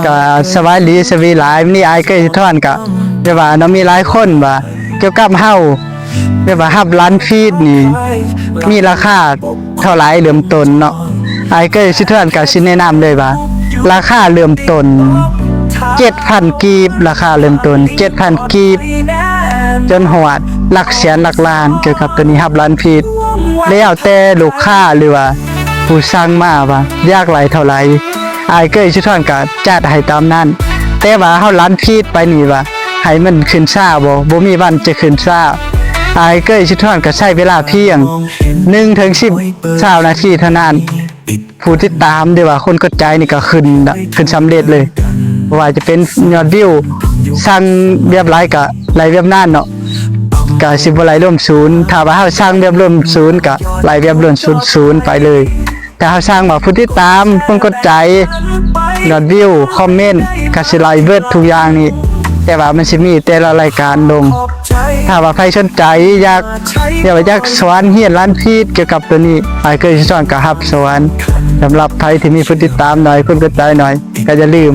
ກະສະບາຍດີ ສະຫວັດດີຫຼາຍ. ມື້ນີ້ອ້າຍເກີຍສະທ້ອນກະແບບວ່າເນາະ ມີຫຼາຍຄົນວ່າກ່ຽວກັບເຮົາ ແບບວ່າຮັບລ້ານຟີດນີ້ມີລາຄາເທົ່າໃດເລີ່ມຕົ້ນເນາະ. ອ້າຍເກີຍສະທ້ອນກະຊິແນະນຳເລີຍວ່າ ລາຄາເລີ່ມຕົ້ນເຈັດພັນກີບ ລາຄາເລີ່ມຕົ້ນເຈັດພັນກີບ ຈົນຮອດຫຼັກແສນຫຼັກລ້ານ. ກ່ຽວກັບໂຕນີ້ຮັບລ້ານຟີດ ແລ້ວແຕ່ລູກຄ້າ ຫຼືວ່າຜູ້ສັ່ງມາວ່າຢາກໄດ້ເທົ່າໃດ ອ້າຍເກີຍສະທ້ອນກະຈັດໃຫ້ຕາມນັ້ນ. ແຕ່ວ່າເຮົາລັນຟີດໄປນີ້ວ່າໃຫ້ມັນຂຶ້ນຊ້າບໍ່ ບໍ່ມີວັນຈະຂຶ້ນຊ້າ. ອ້າຍເກີຍສະທ້ອນກະໃຊ້ເວລາພຽງໜຶ່ງເຖິງສິບ ຊາວນາທີເທົ່ານັ້ນ ຜູ້ຕິດຕາມ ຫຼືວ່າຄົນກົດໃຈນີ້ກະຂຶ້ນ ຂຶ້ນສຳເລັດເລີຍ. ບໍ່ວ່າຈະເປັນຍອດວິວ ສັ່ງແບບໃດກະໄດ້ແບບນັ້ນເນາະ ກະຊິບໍ່ໄດ້ລວມສູນ. ຖ້າວ່າເຮົາສັ່ງແບບລວມສູນກະໄດ້ແບບລວມສູນໄປເລີຍ. ຖ້າເຮົາສັ່ງວ່າຜູ້ຕິດຕາມ ຄົນກົດໃຈ ຍອດວິວ ຄອມເມັນ ກະຊິໄດ້ເບິດທຸກຢ່າງນີ້ ແຕ່ວ່າມັນຊິມີແຕ່ລະລາຍການລົງ. ຖ້າວ່າໃຜສົນໃຈຢາກ ຢາກ ຢາກສອນຮຽນລັນຟີດກ່ຽວກັບໂຕນີ້ ອ້າຍເກີຍສະທ້ອນກະຮັບສອນ. ສຳລັບໃຜທີ່ມີຜູ້ຕິດຕາມໜ້ອຍ ຄົນກົດໃຈໜ້ອຍ ກະຢ່າລືມ